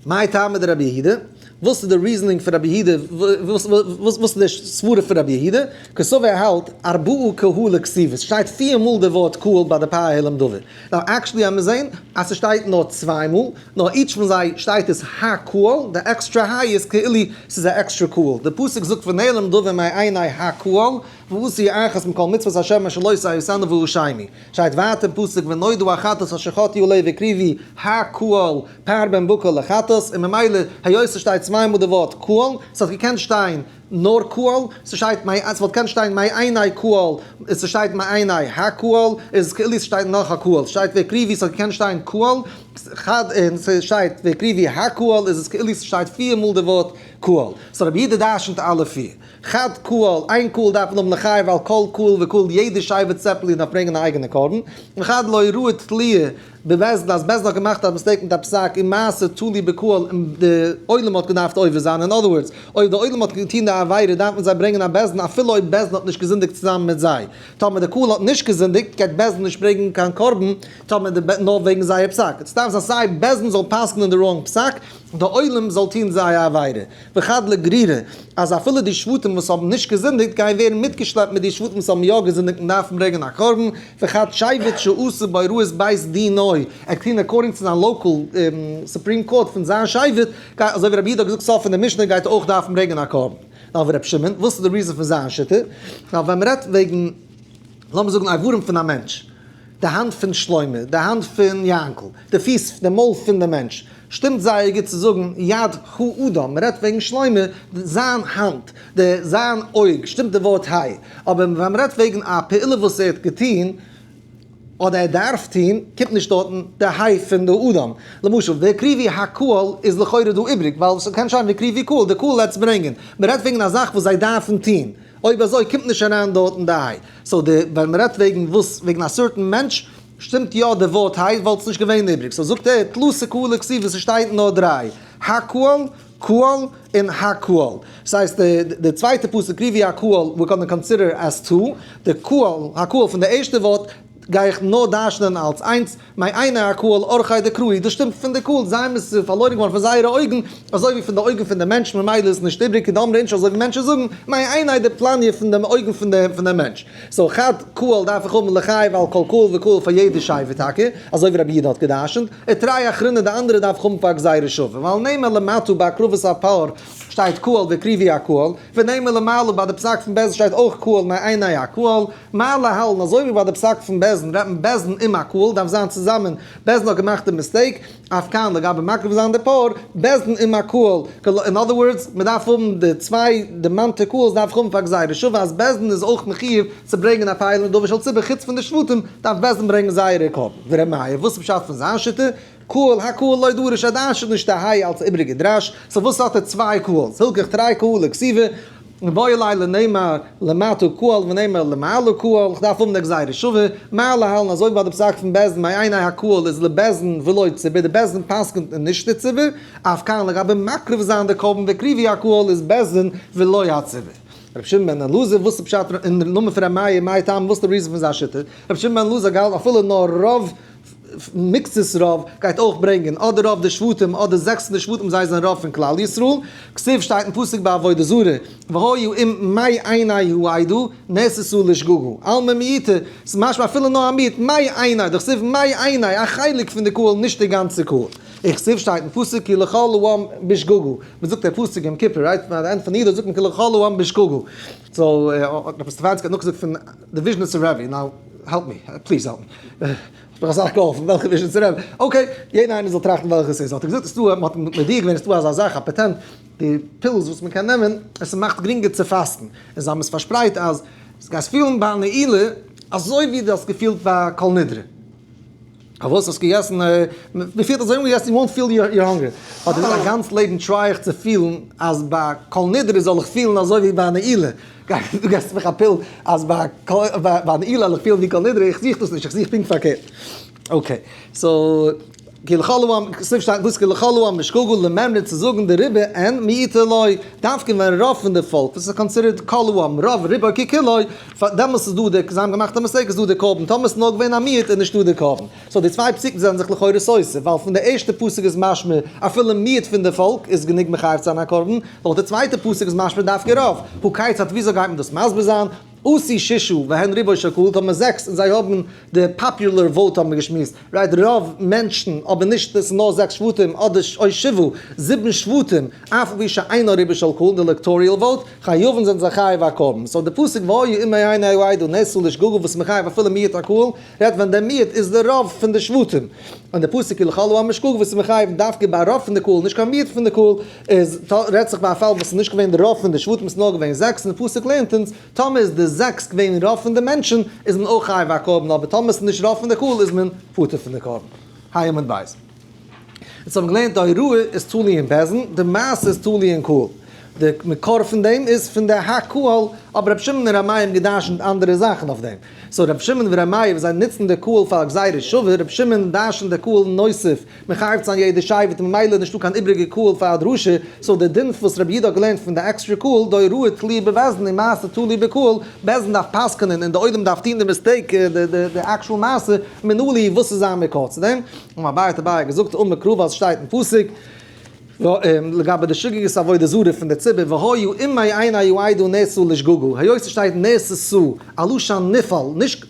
מאי טעמא דרבי יהודה? וואס איז די reasoning פון רבי יהודה? וואס איז די סברה פון רבי יהודה? קסבר ער האלט ארבעה קהלי כתיבי, ס'שטייט פיר מאל די ווארט קהל ביי די פר העלם דבר. now actually אז מיר זעהן אז ס'שטייט נאר צוויי מאל, נאר each פון זיי שטייט עס הקהל, די עקסטרע היי איז כאילו ס'איז א עקסטרע קהל. די פסוק זאגט ונעלם דבר מעיני הקהל, ועשו אחת מכל מצוות השם אשר לא תעשינה והשמי. שטייט ווייטער אין פסוק ונודע החטאת אשר חטאו עליה והקריבו הקהל פר בן בקר לחטאת, און ממילא היות ס'שטייט צוויי מאל די ווארט קהל, ס'האט געקענט שטיין נאר קהל, ס'שטייט מי, ס'וואלט געקענט שטיין מעיני קהל, און ס'שטייט מעיני הקהל, איז כאילו ס'שטייט נאך א קהל, ס'שטייט והקריבו ס'האט געקענט שטיין קהל, חד און ס'שטייט והקריבו הקהל איז עס כאילו ס'שטייט פיר מאל די ווארט קהל, so רבי יהודה דרשנ'ט אלע פיר. חד קהל, איין קהל דארף מען האבן לחייב ווייל כל קהל וקהל יעדע שבט separately דארף ברענגען א אייגענע קרבן, וחד לא הוראה תלויה בבית דין אז בית דין האט געמאכט א mistake מיט א פסק און מעשה תלוי בקהל און די עולם האט געדארפט עובר זיין, in other words אויב די עולם האט געטון די עבירה דארף מען זיי ברענגען א בית דין אפילו אויב בית דין האט נישט געזינדיגט צוזאמען מיט זיי, טאמער די קהל האט נישט געזינדיגט גייט בית דין נישט ברענגען קיין קרבן טאמער די נאר וועגן זייער פסק, עס דארף זיין סיי בית דין זאל פסק'נען די wrong פסק און די עולם זאל טון זייער עבירה. וחד לגרירה, אז אפילו די שבטים וואס האבן נישט געזינדיגט גייען ווערן מיטגעשלעפט מיט די שבטים וואס האבן יא געזינדיגט און דארפן ברענגען א קרבן, וחד שבט שעשה בהוראת בית דינו, ער טוהן according צו זיין local supreme court פון זיין שבט, גייט אזוי ווי רבי יהודה האט געזאגט סוף פון די משנה גייט ער אויך דארפן ברענגען א קרבן. now ורבי שמעון, וואס איז די reason פון זיין שיטה? now ווען מ'רעדט וועגן, לאמיר זאגן איברים פון א מענטש, די האנט פון שלמה, די האנט פון יענקל, די פיס, די מויל פון די מענטש, שטימט זייער גוט צו זאגן יד האדם, מען רעדט וועגן שלמה, זיין האנט, די זיין אויג, שטימט די ווארט היי, אבער ווען מען רעדט וועגן א פעולה וואס ער האט געטון, אדער ער דארף טון, קומט נישט דארטן די היי פון די אדם. למשל, והקריבו הקהל איז לכאורה דא איבריג, ווייל ס'קען שטיין והקריבו קהל, די קהל לעצט ברענגען. מען רעדט וועגן א זאך וואס זיי דארפן טון, אויב אזוי קומט נישט אריין דארטן די היי. so די ווען מען רעדט וועגן וואס, וועגן א certain מענטש, שטימט יא די ווארט היי וואלט עס נישט געווען איבריג, so זאגט ער תלתא קהלי כתיבי ס'שטייט נאר דריי, הקהל, קהל, און הקהל. ס'הייסט די צווייטע פסוק והקריבו הקהל we're gonna consider as two, די קהל, הקהל פון די ערשטע ווארט גיי איך נאר דרש'נען אלץ איינס, מעיני הקהל אורחיה דקראי, דאס שטימט פון די קהל, זיי האבן עס פארלוירן געווארן פון זייערע אויגן, אזוי ווי פון די אויגן פון די מענטש, ממילא איז נישט איבריג כדאמרי אינשי אזוי ווי מענטשן זאגן, מעיני דפלניא פון די אויגן פון די מענטש. so חד קהל דארף איך האבן לחייב על כל קהל וקהל פאר יעדע שבט טאקע, אזוי ווי רבי יהודה האט גע'דרש'נט, ותרי אחריני די אנדערע דארף איך האבן פאר גזירה שווה, ווייל נאמר למטה בהקרבת הפר שטייט קהל והקריבו הקהל, ונאמר למעלה ביי די פסק פון בית דין שטייט אויך קהל מעיני הקהל, מה להלן אזוי ווי ביי די פסק פון בית דין רעדט מען בית דין עם הקהל דארף זיין צוזאמען, בית דין האט געמאכט די mistake, אף כאן לגבי מקריב זיין די פר, בית דין עם הקהל, in other words, מען דארף האבן די צוויי דערמאנטע קהל'ס דארף איך האבן פאר גזירה שווה אז בית דין איז אויך מחיוב צו ברענגען א פר לנדבה של ציבור חוץ פון די שבטים דארף בית דין ברענגען זייערע קרבן. ור' מאיר וואס איז פשט פון זיין שיטה? קהל הקהל לא דרש ער דרש'נט נישט א היי אלס איבריגע דרש, so וואס האט ער צוויי קהל'ס? הילכך תרי קהלי כתיבי, מיבעי ליה לנאמר למטה קהל ונאמר למעלה קהל, כ'דארף האבן די גזירה שווה, מה להלן אזוי ווי ביי די פסק פון בית דין מעיני הקהל איז לבית דין ולא ציבור, די בית דין פסק'נט און נישט די ציבור, אף כאן לגבי מקריב זיין די קרבן והקריבו הקהל איז בית דין ולא הציבור. רבי שמעון בן אלעזר וואס איז פשט אין נאמען פון רבי מאיר מאי טעמא וואס איז די reason פון זיין שיטה? רבי שמעון בן אלעזר געהאלטן אפילו נאר רוב מקצת רוב גייט אויך ברענגען אדער רוב די שבטים אדער זעקס פון די שבטים זיי זענען רוב פון כלל ישראל, כתיב שטייט אין פסוק ביי עבודה זרה והיה אם מעיני העדה נעשתה לשגגה, אלמא מיעוטא, ס'איז משמע אפילו נאר א מיעוט, מעיני, דכתיב מעיני, א חלק פון די קהל נישט די גאנצע קהל, וכתיב שטייט אין פסוק כי לכל העם בשגגה, מ'זאגט די פסוק יום כיפור right, ביי די end פון נעילה זאגט מען כי לכל העם בשגגה, so רבי סטעפאנסקי האט נאכגעזאגט פון די וויזשניצער רבי, now help me, please help me. האט מיך אסאך געהאלפן, וועלכע וויזשניצער רבי? okay, יעדער איינער זאל טראכטן וועלכע עס איז. האט ער געזאגט, עס איז דא, מען האט מודיע געווען, עס איז דא אזא זאך, א פאטענט, די pills וואס מען קען נעמען, עס מאכט גרינגער צו פאסטן. און זיי האבן עס פארשפרייט אז גייסט פילן ביי נעילה אזוי ווי דו האסט געפילט ביי כל נדרי. פארוואס האסט געגעסן? מען פילט אזוי אנגעגעסן, you won't feel your hunger. האט ער געזאגט, א גאנץ לעבן try איך צו פילן אז ביי כל נדרי זאל איך פילן אזוי ווי ביי נעילה. דו געבסט מיך א pill אז ביי נעילה זאל איך פילן ווי כל נדרי, איך זוך דאס נישט, איך זוך פונקט פארקערט. okay, so, כי לכל העם, ס'איז שטייט וואס כי לכל העם בשגגה למימרא צו זאגן דרובא אין מיעוטא לא, דווקא ווען רוב פון די פאלק, וואס איז considered כל העם, רוב רובו ככולו, דעמאלס איז דא די, זיי האבן געמאכט א mistake איז דא די קרבן, טאמער איז נאר געווען א מיעוט איז נישטא די קרבן. so די צוויי פסוקים זענען זיך לכאורה סותר, ווייל פון די ערשטע פסוק איז משמע אפילו מיעוט פון די פאלק איז גענוג מחייב צו זיין א קרבן, לויט די צווייטע פסוק איז משמע דווקא רוב. הא כיצד וויאזוי גייט מען דאס מסביר זיין? עשו ששה והן רובו של קהל האבן זעקס און זיי האבן די popular vote האבן מיר געשמועסט right רוב מענטשן אבער נישט עס איז נאר זעקס שבטים אדער או שבעה זיבן שבטים אף על פי שאינו רובו של קהל די electoral vote חייבין זענען זיי חייב א קרבן so די פסוק והיה אם מעיני העדה נעשתה לשגגה וואס איז מחייב אפילו מיעוט הקהל רעדט ווען דער מיעוט איז די רוב פון די שבטים, און די פסוק כי לכל העם בשגגה וואס איז מחייב דווקא ביי רוב פון די קהל נישט קיין מיעוט פון די קהל, איז רעדט זיך ביי א פאל וואס איז נישט געווען די רוב פון די שבטים עס איז נאר געווען זעקס, און די פסוק לערנט אונז טאמער איז די זעקס געווען רוב פון די מענטשן איז מען אויך חייב א קרבן אבער טאמער עס איז נישט רוב פון די קהל איז מען פטור פון די קרבן. ה' עמוד ב'. אונז האבן געלערנט די הוראה איז תלוי אין בית דין, די מעשה איז תלוי אין קהל. די מקור פון דעם איז פון די הקהל, אבער רבי שמעון און רבי מאיר האבן גע'דרש'נט אנדערע זאכן אויף דעם. so רבי שמעון און רבי מאיר וואס זיי נוצן די קהל פאר גזירה שווה, רבי שמעון דרש'נט די קהל נוסף, מחייב צו זיין יעדע שבט און ממילא איז נישטא קיין איבריגע קהל פאר א דרשה, so די דין וואס רבי יהודה האט געלערנט פון די עקסטרע קהל, די הוראה תלוי בבית דין און מעשה תלוי בקהל, בית דין דארף פסק'נען און די עולם דארף טון די mistake, די actual מעשה, מנא להו וואס איז זיין מקור צו דעם? אמר אביי האט אביי געזאגט אמר קרא ווייל עס שטייט אין פסוק לגבי די שגגת עבודה זרה פון די ציבור והיה אם מעיני העדה נעשתה לשגגה היות עס שטייט נעשתה א לשון נפעל נישט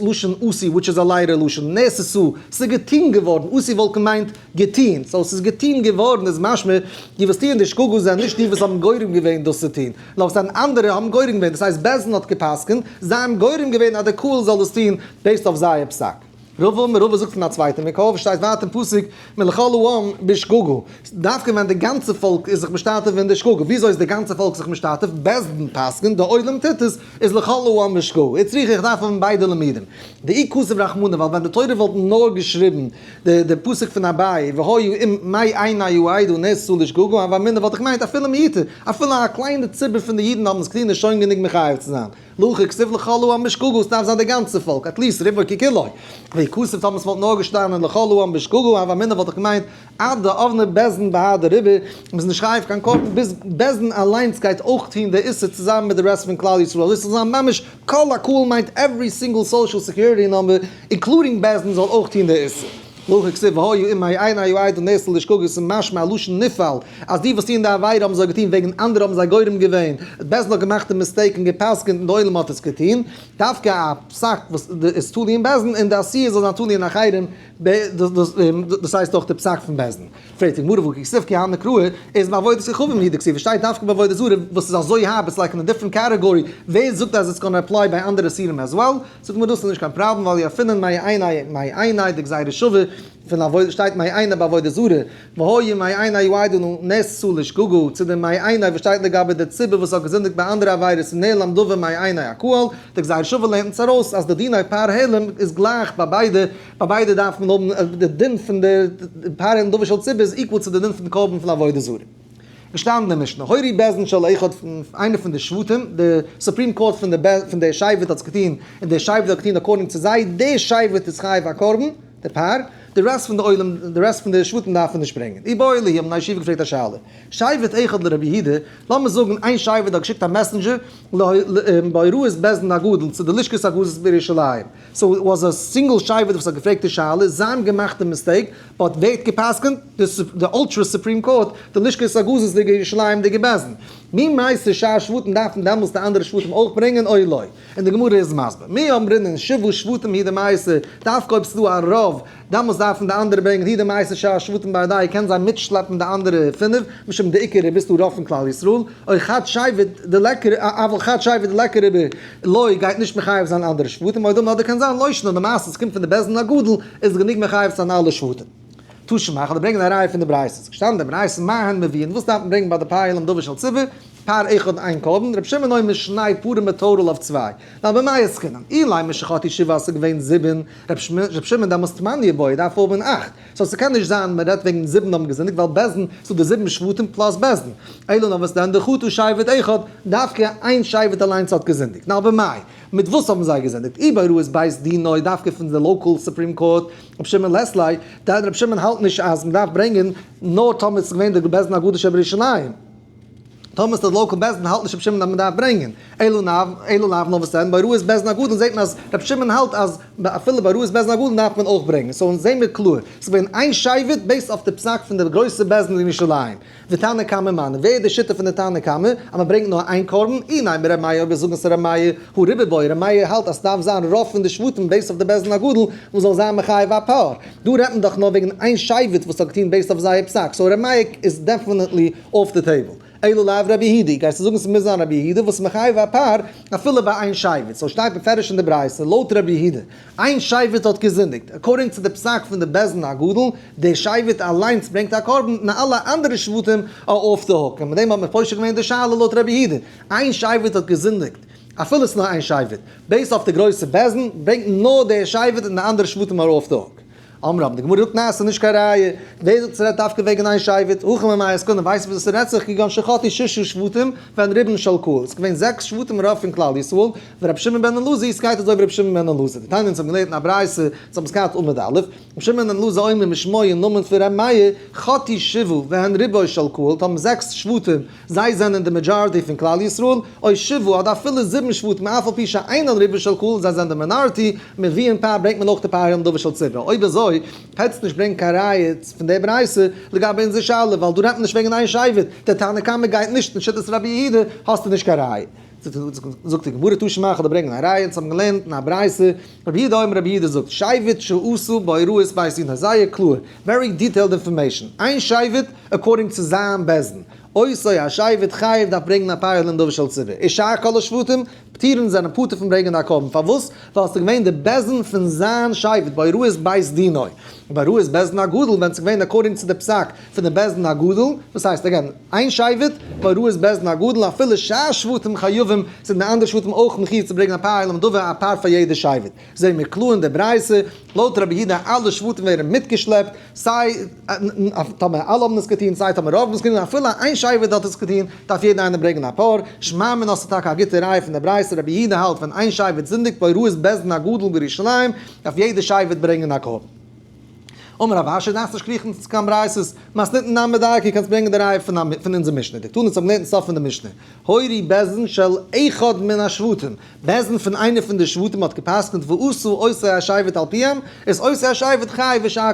לשון עשי which איז א לייערע לשון נעשתה ס'איז געטון געווארן עשי וואלט געמיינט געטון so ס'איז געטון געווארן איז משמע די וואס טוען די שגגה זענען נישט די וואס האבן גורם געווען דאס צו טון נאר עס זענען אנדערע האבן גורם געווען דאס הייסט בית דין האט גע'פסק'נט זיי האבן גורם געווען אז די קהל זאל דאס טון based אויף זייער פסק. רבא אמר רבא זאגט פון א צווייטע מקור וואס שטייט ווייטער אין פסוק מלכל העם בשגגה, דווקא ווען די גאנצע פאלק איז זיך משתתף אין די שגגה, וויאזוי איז די גאנצע פאלק זיך משתתף? בית דין פסק'נט, די עולם טוט עס, איז לכל העם בשגגה. איצטריך איך דארף האבן ביידע לימודים. דאי כתב רחמנא ווייל ווען די תורה וואלט נאר געשריבן די די פסוק פון אביי והיה אם מעיני העדה נעשתה לשגגה הוה אמינא וואלט איך געמיינט אפילו מיעוטא, אפילו א קליינע ציבור פון די אידן האבן עס געטון איז שוין גענוג מחייב צו זיין. להכי כתיב לכל העם בשגגה, ס'דארף זיין די גאנצע פאלק, at least רובו ככולו. ואי כתיב טאמער ס'וואלט נאר געשטאנען לכל העם בשגגה, הוה אמינא וואלט איך געמיינט עד דאבני בית דין בהדי רובא, מ'איז נישט חייב קיין קרבן ביז בית דין אליינס גייט אויך טוהן די איסור צוזאמען מיט די רעסט פון כלל ישראל, אזוי ס'זאל זיין ממש כל הקהל מיינט every single social security number including בית דין זאל אויך טוהן די איסור. להכי כתיב והיה אם מעיני העדה נעשה לשגגה איז משמע א לשון נפעל אז די וואס טוען די עבירה האבן זיי געטון וועגן אנדערע האבן זיי גורם געווען, בית דין האט געמאכט די mistake און גע'פסק'נט און די עולם האט עס געטון, דווקא א פסק וואס איז תלוי אין בית דין און די עשיה זאל זיין תלוי אין אחרים, דאס הייסט אויך די פסק פון בית דין. פרעגט די גמרא והא כתיב כי הני קראי איז בעבודת כוכבים הוא דכתיב, עס שטייט דווקא ביי עבודה זרה וואס איז אזוי הארב it's like אין א different category, ווער זאגט אז it's gonna apply ביי אנדערע איסורים as well? זאגט מיר דאס איז נישט קיין פראבלעם ווייל ילפינן מעיני מעיני די גזירה שווה פון עבודה שטייט מעיני ביי עבודה זרה והיה מעיני העדה נעשו לשגגה צו די מעיני וואס שטייט לגבי די ציבור וואס האט געזינדיגט ביי אנדערע עבירות נעלם דבר מעיני הקהל די גזירה שווה לערנט אונז ארויס אז די דיני פר העלם איז גלייך ביי ביידע ביי ביידע דארף מען האבן די דין פון די פר העלם דבר של ציבור איז equal צו די דין פון די קרבן פון עבודה זרה. געשטאנען אין משנה, הורו בית דין של אחד פון איינער פון די שבטים, די supreme court פון די פון די שבט האט עס געטון, און די שבט האט געטון according צו זיי, די שבט איז חייב א קרבן, די פר, די רעסט פון די עולם, די רעסט פון די שבטים דארפן נישט ברענגען. איבעיא להו האבן די ישיבה געפרעגט א שאלה, שבט אחד לרבי יהודה, לאמיר זאגן איין שבט האט געשיקט א messenger בהוראת בית דין הגדול צו די לשכת הגזית בירושלים, so it was a single שבט וואס האט געפרעגט די שאלה, זיי האבן געמאכט די mistake, but ווער האט גע'פסק'נט? די ultra supreme court, די לשכת הגזית דיגע ירושלימ'דיגע בית דין. מי מייתי שאר שבטים דארפן דעמאלס די אנדערע שבטים אויך ברענגען או לא. און די גמרא איז מסביר. מי אמרינן שבעה שבטים הוא דמייתי, דווקא אויב ס'איז דא א רוב, דעמאלס דארפן די אנדערע ברענגען הוא דמייתי שאר שבטים בהדייהו קען זיי מיטשלעפן די אנדערע פינף, משום דאיכא רובא ס'דא רוב פון כלל ישראל, או חד שבט דליכא אבל חד שבט דליכא רובא לא גייט נישט מחייב זיין אנדערע שבטים, או דלמא אדער קען זיין לא שנא למעשה ס'קומט פון די בית דין הגדול איז גענוג מחייב צו זיין אלע שבטים. תא שמע, כ'וועל דיר ברענגען א ראיה פון די ברייתא. ס'איז געשטאנען אין די ברייתא מה הן מביאין, וואס דארף מען ברענגען ביי די פר העלם דבר של ציבור, פר אחד איין קרבן, רבי שמעון אומר שני פרים ותוral אויף צוויי. נאר במאי עסקינן? אילימא שחטאו שבעה ס'איז געווען זיבן, רבי שמעון דאמאלס תמניא בעי דארף האבן אכט. so ס'קען נישט זיין מען רעדט וועגן זיבן האבן געזינדיגט ווייל בית דין ס'דא די זיבן שבטים plus בית דין. אלא נאר וואס דען דחטא שבט אחד, דווקא איין שבט אליינס האט געזינדיגט. נאר במאי? מיט וואס האבן זיי געזינדיגט? אי בהוראת בית דינו דווקא פון די local supreme court, רבי שמעון לית ליה, דהיינו רבי שמעון האלט נישט אז מ'דארף ברענגען נאר טאמער ס'איז געווען די בית דין הגדול שבירושלים. טאמער ס'איז די local בית דין האלט נישט רבי שמעון אז מ'דארף ברענגען. אלא נאר אלא לאו נאר וואס דען בהוראת בית דין הגדול זעט מען אז רבי שמעון האלט אז אפילו בהוראת בית דין הגדול דארף מען אויך ברענגען. so אונז זעהן מיר קלאר ס'איז געווען איין שבט based אויף די פסק פון די גרויסע בית דין אין ירושלים. ותנא קמא מני, ווער איז די שיטה פון די תנא קמא אז מ'ברענגט נאר איין קרבן? אי נימא ר' מאיר אויב זאגן ס'איז ר' מאיר הא רובא בעי, ר' מאיר האלט אז ס'דארף זיין רוב פון די שבטים based אויף די בית דין הגדול וואס זאל זיין מחייב א פר. דא רעדט מען דאך נאר וועגן איין שבט וואס האט געטון based אויף זייער פסק, so ר' מאיר איז definitely off the table. אלא לאו רבי יהודה, גייסטו זאגן ס'מוז זיין רבי יהודה וואס איז מחייב א פר אפילו ביי איין שבט, so שטייט בפירוש אין די ברייתא לויט רבי יהודה, איין שבט האט געזינדיגט, according צו די פסק פון די בית דין הגדול, דער שבט אליינס ברענגט א קרבן און אלע אנדערע שבטים are off the hook, און מיט דעם האט מען פושט געווען די שאלה לויט רבי יהודה, איין שבט האט געזינדיגט, אפילו ס'איז נאר איין שבט, based אויף די גרויסע בית דין, ברענגט נאר דער שבט און די אנדערע שבטים are off the hook. אמרי האבן די גמרא זאגט ניין ס'איז נישט קיין ראיה, ווער זאגט ס'רעדט דווקא וועגן איין שבט, הכא במאי עסקינן ווייסט וואס ס'רעדט זיך כגון שחטאו ששה שבטים והן רובן של קהל, ס'איז געווען זעקס שבטים רוב פון כלל ישראל, ורבי שמעון בן אלעזר ס'גייט אזוי ווי רבי שמעון בן אלעזר, דתניא אונז האבן געלערנט אין א ברייתא, אונז האבן עס געהאט עמוד א', רבי שמעון בן אלעזר אומר משמו אין נאמען פון ר' מאיר, חטאו שבעה והן רובו של קהל, האבן זעקס שבטים, זיי זענען די majority פון כלל ישראל, או שבעה אדער אפילו זיבן שבטים אף על פי שאינן רובו של קהל, זיי זענען די minority, מביאין פר ברענגט מען אויך די פר העלם דבר של ציבור. אויב אזוי, קענסטו נישט ברענגען קיין ראיה פון די ברייתא לגבי אונזער שאלה, ווייל דא רעדט מען נישט וועגן איין שבט, דער תנא קמא גייט נישט אין שיטת רבי יהודה, האסטו נישט קיין ראיה. זאגט די גמרא תא שמע כ'וועל דיר ברענגען א ראיה, אונז האבן געלערנט אין א ברייתא, רבי יהודה אומר רבי יהודה זאגט, שבט שעשה בהוראת בית דין, זייער קלאר, very detailed information, איין שבט according צו זיין בית דין, אותו השבט חייב דארף ברענגען א פר העלם דבר של ציבור, ושאר כל השבטים פטורין זענען פטור פון ברענגען א קרבן, פארוואס? ווייל עס איז געווען די בית דין פון זיין שבט בהוראת בית דינו, בהוראת בית דין הגדול ווען עס איז געווען according צו די פסק פון די בית דין הגדול, וואס הייסט again איין שבט בהוראת בית דין הגדול אפילו שאר שבטים חייבים זענען די אנדערע שבטים אויך מחויב צו ברענגען א פר העלם דבר א פר פאר יעדע שבט, זעהן מיר קלאר אין די ברייתא, לויט רבי יהודה אלע שבטים ווערן מיטגעשלעפט, סיי טאמער אלע האבן עס געטון סיי טאמער רוב האבן עס געטון אפילו איין שבט. שבט האט עס געטון, דארף יעדער איינער ברענגען א פר. שמע מינה, ס'איז טאקע א גוטע ראיה פון דער ברייתא, רבי יהודה האלט ווען איין שבט זינדיגט בהוראת בית דין הגדול בירושלים, דארף יעדער שבט ברענגען א קרבן. אמר רב אשי, דארפסט נישט קריכן צו קיין ברייתות, מתניתין נמי דייקא, קענסט ברענגען די ראיה פון אונזער משנה, דקתני, אונז האבן געלערנט אין סוף פון די משנה, הורו בית דין של אחד מן השבטים, בית דין פון איינער פון די שבטים האט גע'פסק'נט ועשו אותו השבט על פיהם, איז אותו השבט חייב ושאר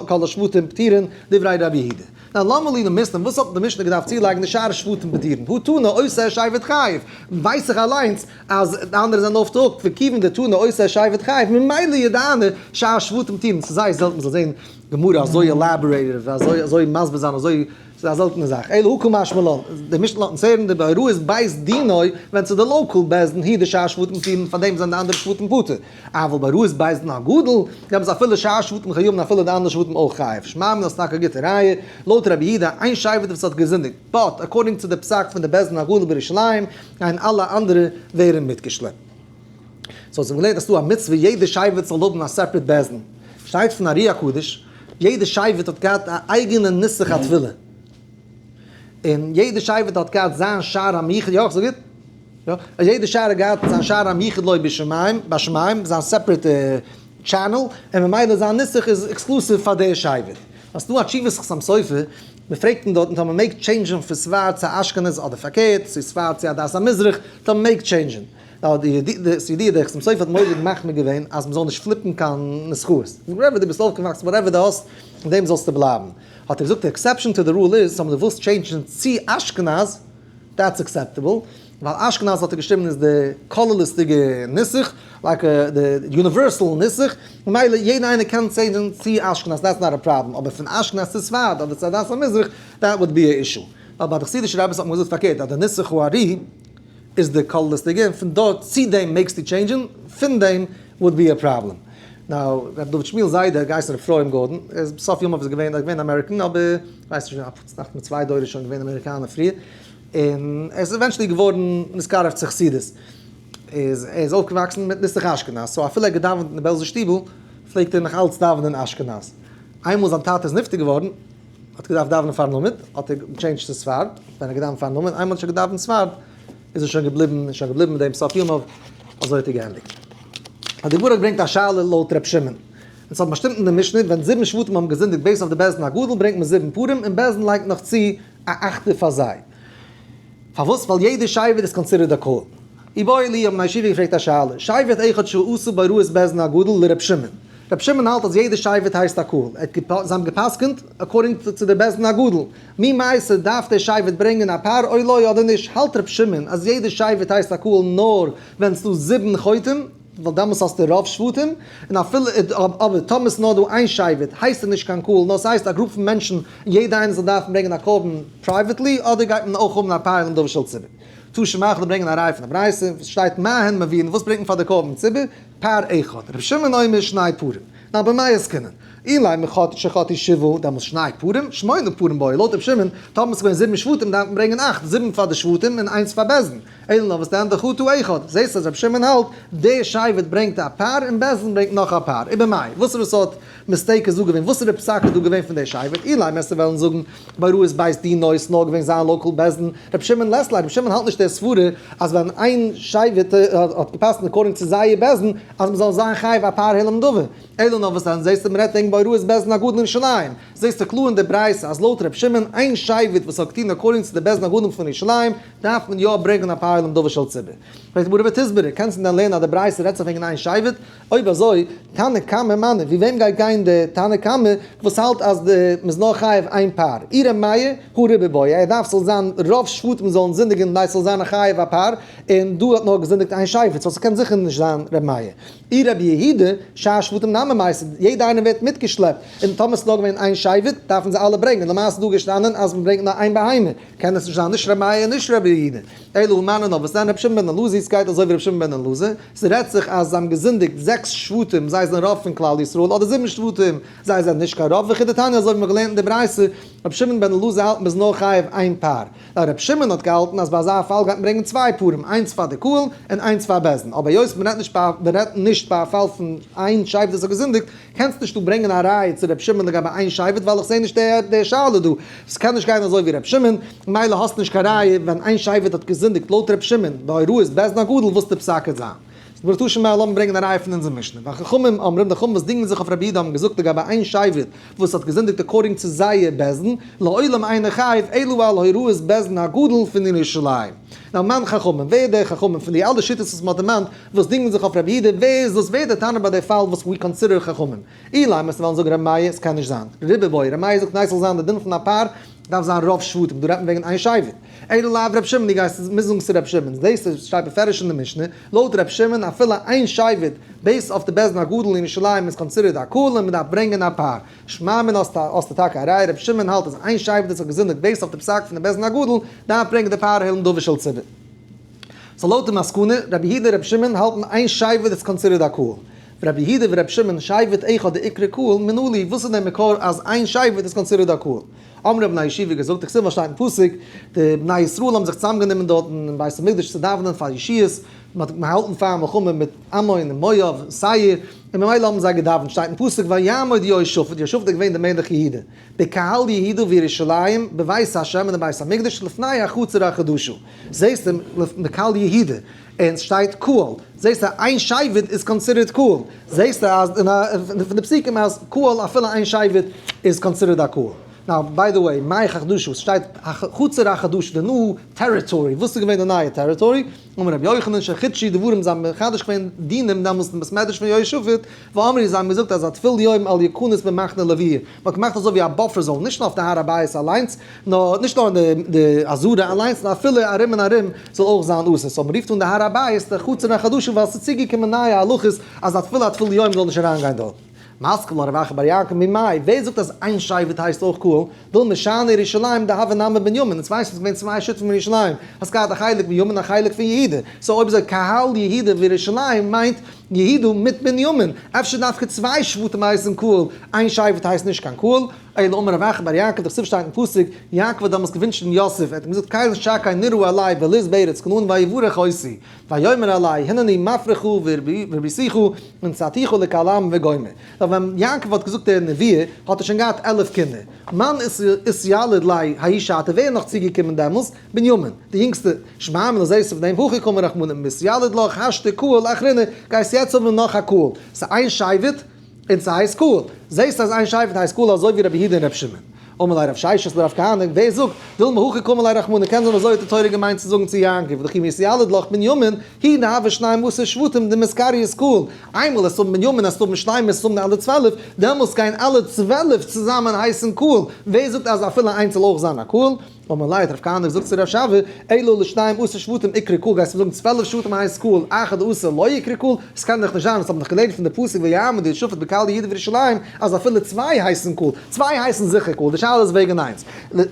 כל השבטים פטורין, דברי רבי יהודה. נאר למה לי למיתנא, וואס האט די משנה געדארפט צולייגן די שאר שבטים פטורין? הא תנא אותו השבט חייב, ווייס איך אליינס אז די אנדערע זענען off the hook, וכיוון דתנא אותו השבט חייב, ממילא ידענא שאר שבטים פטורין. ס'איז זייער זעלטן מ'זאל זען גמרא אזוי elaborated, אזוי מסביר זיין, אזוי, ס'איז א זעלטענע זאך. אלא הא קא משמע לן, די משנה לאזט אונז הערן דבהוראת בית דינו, ווען ס'איז די local בית דין הוא דשאר שבטים פטורין, פאר דעם זענען די אנדערע שבטים פטור. אבל בהוראת בית דין הגדול, דעמאלטס אפילו שאר שבטים חייבים אפילו די אנדערע שבטים אויך חייב. שמע מינה, ס'איז טאקע א גוטע ראיה, לויט רבי יהודה, איין שבט וואס האט געזינדיגט, but according צו די פסק פון די בית דין הגדול בירושלים, גייען אלע אנדערע ווערן מיטגעשלעפט. so האט מען געלערנט אז ס'דא א מצוה יעדע שבט זאל האבן א separate בית דין. שטייט פון ארי הקדוש, יעדע שבט האט געהאט א אייגענע נוסח התפילה. און יעדע שבט האט געהאט זיין שער המיוחד, יא איך זאג גוט? יא, אז יעדע שער האט געהאט זיין שער המיוחד לו בשמים, בשמים, זיין separate channel, און ממילא זיין נוסח איז exclusive פאר די שבט. אז ס'דא א תשובת חתם סופר, מ'פרעגט אים דארטן טאמער מ'מעג change ן פון ספרד צו אשכנז אדער פארקערט, צו ספרד צו עדת המזרח, טאמער מ'מעג change ן. נאר די ידיעה דער חתם סופר האט מורא'דיג מחמיר געווען אז מ'זאל נישט flip ן קיין נוסחאות. wherever דו ביסט אויפגעוואקסן, whatever דו האסט, אין דעם זאלסטו בלייבן. האט ער געזאגט די exception to the rule איז, טאמער דו ווילסט change ן צו אשכנז, that's acceptable, ווייל אשכנז האט ער געשריבן איז די כללית'דיגע נוסח, like די universal נוסח, ממילא יעדער איינער קען change ן צו אשכנז, that's not a problem, אבער פון אשכנז צו ספרד אדער צו עדת המזרח, that would be a issue. ווייל ביי די חסידישע רביס האט מען געזאגט פארקערט, אז די נוסח הארי איז די כללית'דיגע און פון דארט צו דעם מעגסטו change ן, פון דעם would be a problem. Now, ר' דוד שמואל זיידע, געהייסן ר' אפרים גארדאן, ער איז בסוף ימיו איז געווען, ער איז געווען American, אבער כ'ווייס נישט, נאך מיט צוויי דורות שוין געווען אמעריקאנער פריער, און ער איז eventually געווארן נתקרב צו חסידות. איז ער איז אויפגעוואקסן מיט נוסח אשכנז, so אפילו ער האט געדאווענט אין די בעלזער שטיבל, פלעגט ער נאך אלץ דאווענען אשכנז. איינמאל זיין טאטע איז נפטר געווארן, האט געדארפט דאווענען פארן עמוד, האט ער גע change ט צו ספרד, ווען ער האט געדאווענט פארן עמוד, איינמאל האט ער שוין געדאווענט ספרד, איז ער שוין געבליבן, שוין געבליבן מיט דעם סוף ימיו, אזוי האט ער געענדיגט. האט די גמרא געברענגט א שאלה לויט ר' שמעון. און ס'האט באשטימט אין די משנה, ווען זיבן שבטים האבן געזינדיגט based אויף די בית דין הגדול ברענגט מען זיבן פרים, און בית דין לייגט נאך צו א אכטער פאר זיי. פארוואס? ווייל יעדע שבט איז considered א קהל. איבעיא להו, האבן בני ישיבה געפרעגט א שאלה, שבט אחד שעשו בהוראת בית דין הגדול לר' שמעון. ר' שמעון האלט אז יעדע שבט הייסט א קהל, ער האט זיי האבן גע'פסק'נט according צו די בית דין הגדול. מי מייתי דארף דער שבט ברענגען א פר או לא אדער נישט? האלט ר' שמעון אז יעדע שבט הייסט א קהל נאר ווען ס'דא זיבן חוטאים, ווייל דאמאלס האסטו רוב שבטים, און אפילו אבער טאמער ס'איז נאר דא איין שבט הייסט עס נישט קיין קהל נאר ס'הייסט א group פון מענטשן און יעדע איינער זאל דארפן ברענגען א קרבן privately אדער גייט מען אויך האבן א פר לנדבה של ציבור. תא שמע איך וועל ברענגען א ראי' פון א ברייתא וואס שטייט מה הן מביאין וואס ברענגט מען פאר די קרבן ציבור פר אחד רבי שמעון אומר שני פרים נאר במאי עסקינן אילימא שחטאו שבעה דאמאלס שני פרים שמונה פרים בעי לויט רבי שמעון טאמער ס'איז געווען זיבן שבטים דארף מען ברענגען אכט זיבן פאר די שבטים און איינס פאר בית דין. אלא נאר וואס דען דחטא אחד, זעסט אז רבי שמעון האלט, דער שבט ברענגט א פר און בית דין ברענגט נאך א פר, ובמאי, וואסערע סארט mistake איז דא געווען, וואסערע פסק איז דא געווען פון דער שבט, אילימא וועסטו וועלן זאגן בהוראת בית דינו איז נאר געווען זיין local בית דין, רבי שמעון לית ליה, רבי שמעון האלט נישט דער סברה אז ווען איין שבט האט געפסקנט according צו זייער בית דין אז מען זאל זיין חייב א פר לנדבה, אלא נאר וואס דען זעסטו מען רעדט וועגן בהוראת בית דין הגדול אין ירושלים, זעסטו קלאר אין די ברייתא אז לויט רבי שמעון איין שבט וואס האט געטון according צו די בית דין הגדול פון ירושלים דארף מען יא ברענגען א פר לנדבה של ציבור. פרעגט די גמרא ותסברא, קענסט דען לערנען אז די ברייתא רעדט זיך וועגן איין שבט? אויב אזוי, תנא קמא מני, ווי וועם גייט גיין די תנא קמא וואס האלט אז די מ'איז נאר חייב איין פר? אי ר' מאיר, הא רובא בעי, ער דארף ס'זאל זיין רוב שבטים זאלן זינדיגן כדי ס'זאל זיין א חייב א פר, און דא האט נאר געזינדיגט איין שבט, so ס'קען זיכער נישט זיין ר' מאיר. אי רבי יהודה, שאר שבטים נמי מייתי, יעדע איינער ווערט מיטגעשלעפט, און טאמער ס'איז נאר געווען איין שבט, דארפן זיי אלע ברענגען, למעשה איז דא געשטאנען אז מ'ברענגט נאר איין בהמה, קען עס נישט זיין נישט ר' מאיר און נישט רבי יהודה, אלא מני נאר וואס דען רבי שמעון בן אלעזר, סגייט אזוי ווי רבי שמעון בן אלעזר, ס'רעדט זיך אז זיי האבן געזינדיגט זעקס שבטים זיי זענען רוב פון כלל ישראל אדער זיבן שבטים זיי זענען נישט קיין רוב וכדתניא אזוי ווי מ'האט געלערנט אין די ברייתא. רבי שמעון בן אלעזר האלט מ'איז נאר חייב איין פר. נאר רבי שמעון האט געהאלטן אז ביי אזא פאל גייט מען ברענגען צוויי פרים, איינס פאר די קהל און איינס פאר בית דין. אבער היות מ'רעדט נישט ביי מ'רעדט נישט ביי א פאל פון איין שבט וואס האט געזינדיגט, קענסט נישט דא ברענגען א ראיה צו רבי שמעון לגבי איין שבט ווייל איך זעה נישט די שאלה דא. ס'קען נישט גיין אזוי ווי רבי שמעון, ממילא האסט נישט קיין ראיה ווען איין שבט האט געזינדיגט לויט רבי שמעון בהוראת בית דין הגדול וואס די פסק וועט זיין. ס'איז תא שמע לאמיר ברענגען א ראיה פון אונזער משנה. וחכמים אומרים, די חכמים וואס דינגען זיך אויף רבי יהודה האבן געזאגט לגבי איין שבט וואס האט געזינדיגט according צו זייער בית דין, לעולם אינו חייב אלא על הוראת בית דין הגדול פון ירושלים. Now מאן חכמים, ווער די חכמים פון די אלע שיטות וואס מ'האט דערמאנט וואס דינגען זיך אויף רבי יהודה, ווער איז דאס ווער די תנא ביי די פאל וואס we consider חכמים? אילימא וועסטו וועלן זאגן רבי מאיר, ס'קען נישט זיין. רובא בעי, רבי מאיר זאגט ניין ס'זאל זיין די דין פון א פר דארף זיין רוב שבטים, דא רעדט מען וועגן איין שבט. אלא לאו ר' שמעון, דו גייסט מוזן זאגן ס'איז ר' שמעון, דאס איז שטייט בפירוש אין די משנה, לויט ר' שמעון אפילו איין שבט based אויף די בית דין הגדול אין ירושלים איז considered א קהל און מ'דארף ברענגען א פר. שמע מינה האסטו טאקע א ראיה, ר' שמעון האלט אז איין שבט וואס האט געזינדיגט based אויף די פסק פון די בית דין הגדול דארף ברענגען די פר העלם דבר של ציבור. So לויט די מסקנא, רבי יהודה און רבי שמעון האלטן איין שבט איז considered א קהל. רבי יהודה ורבי שמעון שבט אחד דאיקרי קהל מנא להו, וואס איז דער מקור אז איין שבט איז considered א קהל? אמרו בני ישיבה געזאגט, דכתיב וואס שטייט אין פסוק, די בני ישראל האבן זיך צוזאמגענומען דארטן אין בית המקדש צו דאווענען פאר ישועות, מען האט געהאלטן פאר א מלחמה מיט עמון און מואב, שעיר, און ממילא האבן זיי געדאווענט, שטייט אין פסוק ויעמוד יהושפט, יהושפט איז געווען דער מלך יהודה, בקהל יהודה וירושלים, בבית ה' אין די בית המקדש, לפני החצר החדשה, זעסט בקהל יהודה, און סשטייט קהל, זעסט אז איין שבט איז considered קהל, זעסט אז פון די פסוקים אז קהל אפילו איין שבט איז considered א קהל. Now by the way, מאי החדשה, סשטייט החצר החדשה, די new territory, וואס איז געווען די נייע territory? אמר רבי יוחנן שחידשו דברים זיי האבן מחדש געווען דינים דעמאלס אין בית מדרש פון יהושפט, ואמרי זיי האבן געזאגט אז א טבול יום אל יכנס במחנה לויה, מען האט געמאכט אזוי ווי א buffer zone, נישט נאר אויף די הר הבית אליינס, נאר נישט נאר אין די עזרה אליינס, נאר אפילו ארום און ארום זאל אויך זיין אסור, so מען רופט אן די הר הבית די חצר החדשה ווייל ס'איז צוגעקומען נייע הלכות אז אפילו א טבול יום זאל נישט אריינגיין דארט. מתקיף לה רב אחא בר יעקב ממאי, ווער זאגט אז איין שבט הייסט אויך קהל? דילמא שאני ירושלים דהוה נמי בנימין, אונז ווייסן ס'איז געווען צוויי שותפים אין ירושלים, האסט געהאט א חלק בנימין און א חלק פון יהודה, so אויב אזוי קהל יהודה וירושלים מיינט יהודה מיט בנימין, אפשר דווקא צוויי שבטים הייסן קהל, איין שבט הייסט נישט קיין קהל? אלא אמר רב אחא בר יעקב, דכתיב שטייט אין פסוק, יעקב האט דאמאלס געווינטשן יוסף, ער האט אים געזאגט קל שקי נראה אלי ועלוז בארץ כנען ויברך אותי, ויאמר אלי הנני מפרך ורביתיך ונתתיך לקהל עמים וגומר. נאר ווען יעקב האט געזאגט די נביאה האט ער שוין געהאט 11 קינדער, מאן אתיליד ליה ההיא שעתא ווער איז נאך צוגעקומען דעמאלס? בנימין, די יונגסטע, שמע מינה זעסט אויף דעם הכי קאמר רחמנא מתיליד לך השתא קהל אחרינא, גייסט יעצט האבן נאך א קהל, ס'איז איין שבט און ס'הייסט קהל, זעסט אז איין שבט הייסט קהל אזוי ווי רבי יהודה און רבי שמעון. אמר ליה רב ששת לרב כהנא, ווער זאגט, דילמא הכי קאמר ליה רחמנא, קען זיין אזוי האט די תורה געמיינט צו זאגן צו יעקב, דכי מתיליד לך בנימין, הוא דהוו שנים עשר שבטים דמתקריא קהל, איינמאל עס האבן בנימין עס האבן שלימות עס האבן אלע 12, דעמאלס גייען אלע 12 צוזאמען הייסן קהל, ווער זאגט אז אפילו איינס זאל אויך זיין א קהל? אמר ליה האט רב כהנא געזאגט צו רב ששת, אלא לשנים עשר שבטים איקרי קהל, גייסטו זאגן 12 שבטים הייסט קהל, אחד עשר לא איקרי קהל, עס קען דאך נישט זיין, עס האט מען דאך געלערנט פון די פסוק ויעמוד יהושפט בקהל יהודה וירושלים אז אפילו צוויי הייסן קהל, צוויי הייסן זיכער קהל, די שאלה איז וועגן איינס,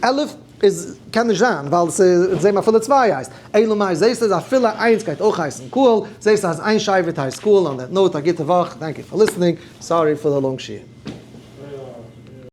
11 איז קען נישט זיין ווייל ס'איז זעהן אפילו צוויי הייסט, אלא מאי זעהסטו אז אפילו איינס גייט אויך הייסן קהל, זעהסטו אז איין שבט הייסט קהל, on that note א גוטע וואך, thank you for listening, sorry for the long שיעור.